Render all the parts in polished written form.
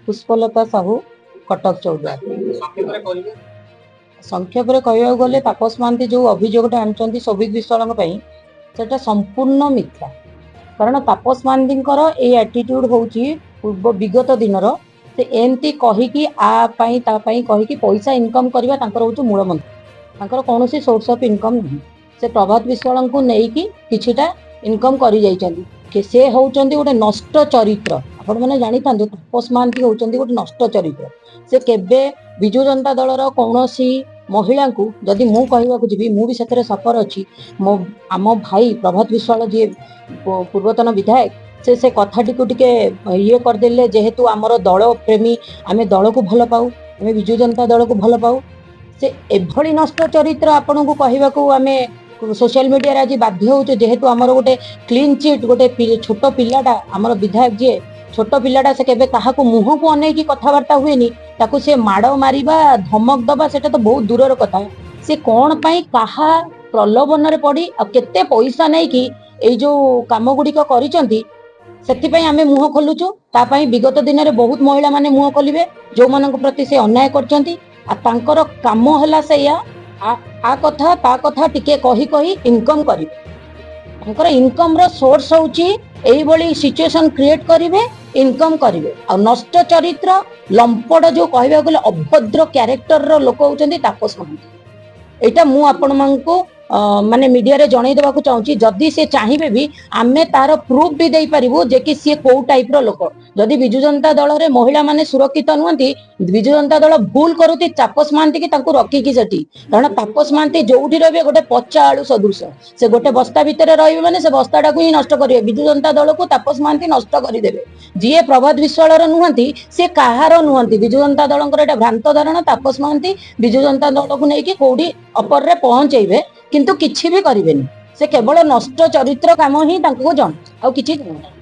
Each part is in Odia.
ପୁଷ୍ପଲତା ସାହୁ, କଟକ ଚୌଦ୍ୱାର। ସଂକ୍ଷେପରେ କହିବେ। ସଂକ୍ଷେପରେ କହିବାକୁ ଗଲେ, ତାପସ ମହାନ୍ତି ଯୋଉ ଅଭିଯୋଗଟା ଆଣିଛନ୍ତି ସୌଭିକ ବିଶ୍ୱାଳଙ୍କ ପାଇଁ, ସେଟା ସମ୍ପୂର୍ଣ୍ଣ ମିଥ୍ୟା। କାରଣ ତାପସ ମହାନ୍ତିଙ୍କର ଏଇ ଆଟିଟ୍ୟୁଡ ହଉଛି ପୂର୍ବ ବିଗତ ଦିନର। ସେ ଏମିତି କହିକି, ଆ ପାଇଁ ତା ପାଇଁ କହିକି ପଇସା ଇନକମ୍ କରିବା ତାଙ୍କର ହଉଛି ମୂଳ ମନ୍ତ୍ର। ତାଙ୍କର କୌଣସି ସୋର୍ସ ଅଫ୍ ଇନକମ୍ ନାହିଁ। ସେ ପ୍ରଭାତ ବିଶ୍ୱାଳଙ୍କୁ ନେଇକି କିଛିଟା ଇନକମ୍ କରି ଯାଇଛନ୍ତି। ସେ ହଉଛନ୍ତି ଗୋଟେ ନଷ୍ଟ ଚରିତ୍ର। ଆପଣମାନେ ଜାଣିଥାନ୍ତୁ, ତାପସ ମହାନ୍ତି ହଉଛନ୍ତି ଗୋଟେ ନଷ୍ଟ ଚରିତ୍ର। ସେ କେବେ ବିଜୁ ଜନତା ଦଳର କୌଣସି ମହିଳାଙ୍କୁ, ଯଦି ମୁଁ କହିବାକୁ ଯିବି, ମୁଁ ବି ସେଥିରେ ସଫର ଅଛି। ମୋ ଆମ ଭାଇ ପ୍ରଭାତ ବିଶ୍ୱାଳ ଯିଏ ପୂର୍ବତନ ବିଧାୟକ, ସେ ସେ କଥାଟିକୁ ଟିକେ ଇଏ କରିଦେଲେ। ଯେହେତୁ ଆମର ଦଳ ପ୍ରେମୀ, ଆମେ ଦଳକୁ ଭଲ ପାଉ, ଆମେ ବିଜୁ ଜନତା ଦଳକୁ ଭଲ ପାଉ। ସେ ଏଭଳି ନଷ୍ଟ ଚରିତ୍ର, ଆପଣଙ୍କୁ କହିବାକୁ ଆମେ ସୋସିଆଲ ମିଡିଆରେ ଆଜି ବାଧ୍ୟ ହଉଛୁ। ଯେହେତୁ ଆମର ଗୋଟେ କ୍ଲିନ୍ ଚିଟ୍, ଗୋଟେ ଛୋଟ ପିଲାଟା, ଆମର ବିଧାୟକ ଯିଏ ଛୋଟ ପିଲାଟା, ସେ କେବେ କାହାକୁ ମୁହଁକୁ ଅନେଇକି କଥାବାର୍ତ୍ତା ହୁଏନି। ତାକୁ ସେ ମାଡ଼ ମାରିବା, ଧମକ ଦବା, ସେଟା ତ ବହୁତ ଦୂରର କଥା। ସେ କଣ ପାଇଁ, କାହା ପ୍ରଲୋଭନରେ ପଡି ଆଉ କେତେ ପଇସା ନେଇକି ଏଇ ଯୋଉ କାମ ଗୁଡିକ କରିଛନ୍ତି, ସେଥିପାଇଁ ଆମେ ମୁହଁ ଖୋଲୁଛୁ। ତା ପାଇଁ ବିଗତ ଦିନରେ ବହୁତ ମହିଳା ମାନେ ମୁହଁ ଖୋଲିବେ, ଯୋଉମାନଙ୍କ ପ୍ରତି ସେ ଅନ୍ୟାୟ କରିଛନ୍ତି। ଆଉ ତାଙ୍କର କାମ ହେଲା ସେଇଆ, ଆ କଥା ତା କଥା ଟିକେ କହି କହି ଇନକମ୍ କରିବେ। ତାଙ୍କର ଇନକମ୍ ର ସୋର୍ସ ହଉଛି ଏଇଭଳି ସିଚୁଏସନ କ୍ରିଏଟ କରିବେ, ଇନକମ୍ କରିବେ। ଆଉ ନଷ୍ଟ ଚରିତ୍ର, ଲମ୍ପଟ, ଯୋଉ କହିବାକୁ ଗଲେ ଅଭଦ୍ର କ୍ୟାରେକ୍ଟରର ଲୋକ ହଉଛନ୍ତି ତାପସ ମହାନ୍ତି। ଏଇଟା ମୁଁ ଆପଣମାନଙ୍କୁ ମାନେ ମିଡିଆରେ ଜଣେଇ ଦେବାକୁ ଚାହୁଁଛି। ଯଦି ସେ ଚାହିଁବେ ବି, ଆମେ ତାର ପ୍ରୁଫ ବି ଦେଇପାରିବୁ ଯେ କି ସିଏ କୋଉ ଟାଇପ ର ଲୋକ। ଯଦି ବିଜୁ ଜନତା ଦଳରେ ମହିଳାମାନେ ସୁରକ୍ଷିତ ନୁହନ୍ତି, ବିଜୁ ଜନତା ଦଳ ଭୁଲ କରୁଛି ତାପସ ମହାନ୍ତି କି ତାଙ୍କୁ ରଖିକି ସେଠି। କାରଣ ତାପସ ମହାନ୍ତି ଯୋଉଠି ରହିବେ, ଗୋଟେ ପଚା ଆଳୁ ସଦୃଶ। ସେ ଗୋଟେ ବସ୍ତା ଭିତରେ ରହିବେ, ମାନେ ସେ ବସ୍ତାଟାକୁ ହିଁ ନଷ୍ଟ କରିବେ। ବିଜୁ ଜନତା ଦଳକୁ ତାପସ ମହାନ୍ତି ନଷ୍ଟ କରିଦେବେ। ଯିଏ ପ୍ରଭାତ ବିଶ୍ୱାଳର ନୁହନ୍ତି, ସେ କାହାର ନୁହନ୍ତି। ବିଜୁ ଜନତା ଦଳଙ୍କର ଏଇଟା ଭ୍ରାନ୍ତ ଧାରଣା। ତାପସ ମହାନ୍ତି ବିଜୁ ଜନତା ଦଳକୁ ନେଇକି କୋଉଠି ଅପରରେ ପହଞ୍ଚେଇବେ, କିନ୍ତୁ କିଛି ବି କରିବେନି। ସେ କେବଳ ନଷ୍ଟ ଚରିତ୍ର କାମ ହିଁ ତାଙ୍କୁ ଜଣା, ଆଉ କିଛି ଜଣା ନାହିଁ।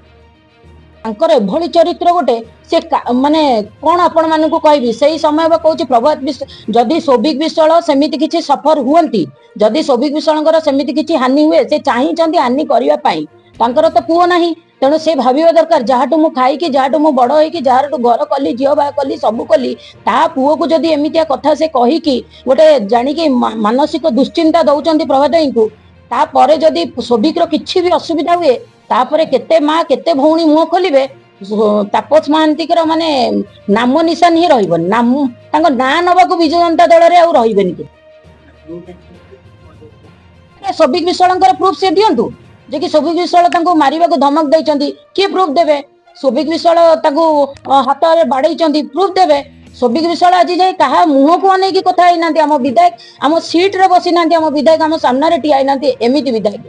ତାଙ୍କର ଏଭଳି ଚରିତ୍ର ଗୋଟେ, ସେ ମାନେ କଣ ଆପଣ ମାନଙ୍କୁ କହିବି। ସେଇ ସମୟ ବା କହୁଛି, ପ୍ରଭାତ ବିଶ୍ୱାଳ, ଯଦି ସୌଭିକ ବିଶ୍ୱାଳ ସେମିତି କିଛି ସଫର ହୁଅନ୍ତି, ଯଦି ସୌଭିକ ବିଶ୍ୱାଳଙ୍କର ସେମିତି କିଛି ହାନି ହୁଏ, ସେ ଚାହିଁଛନ୍ତି ହାନି କରିବା ପାଇଁ। ତାଙ୍କର ତ ପୁଅ ନାହିଁ, ତେଣୁ ସେ ଭାବିବା ଦରକାର, ଯାହାଠୁ ମୁଁ ଖାଇକି, ଯାହାଠୁ ମୁଁ ବଡ ହେଇକି, ଯାହାଠୁ ଘର କଲି, ଝିଅ ବାହା କଲି, ସବୁ କଲି, ତା ପୁଅକୁ ଯଦି ଏମିତିଆ କଥା ସେ କହିକି ଗୋଟେ ଜାଣିକି ମାନସିକ ଦୁଶ୍ଚିନ୍ତା ଦଉଛନ୍ତି ପ୍ରଭାତ ଭାଇଙ୍କୁ, ତାପରେ ଯଦି ସୌଭିକର କିଛି ବି ଅସୁବିଧା ହୁଏ, ତାପରେ କେତେ ମା, କେତେ ଭଉଣୀ ମୁହଁ ଖୋଲିବେ? ତାପସ ମହାନ୍ତିଙ୍କର ମାନେ ନାମ ନିଶାନ ହିଁ ରହିବନି। ନାମ, ତାଙ୍କ ନାଁ ନବାକୁ ବିଜୁ ଜନତା ଦଳରେ ଆଉ ରହିବେନି କେହି। ସୌଭିକ ବିଶ୍ୱାଳଙ୍କର ପ୍ରୁଫ ସେ ଦିଅନ୍ତୁ ଯେ କି ସୌଭିକ ବିଶ୍ୱାଳ ତାଙ୍କୁ ମାରିବାକୁ ଧମକ ଦେଇଛନ୍ତି। କିଏ ପ୍ରୁଫ ଦେବେ? ସୌଭିକ ବିଶ୍ୱାଳ ତାକୁ ହାତରେ ବାଡେଇଛନ୍ତି, ପ୍ରୁଫ ଦେବେ। ସୌଭିକ ବିଶ୍ୱାଳ ଆଜି ଯାଇ କାହା ମୁହଁକୁ ଅନେଇକି କଥା ହେଇନାହାନ୍ତି। ଆମ ବିଧାୟକ ଆମ ସିଟରେ ବସିନାହାନ୍ତି। ଆମ ବିଧାୟକ ଆମ ସାମ୍ନାରେ ଠିଆ ହେଇନାହାନ୍ତି। ଏମିତି ବିଧାୟକ।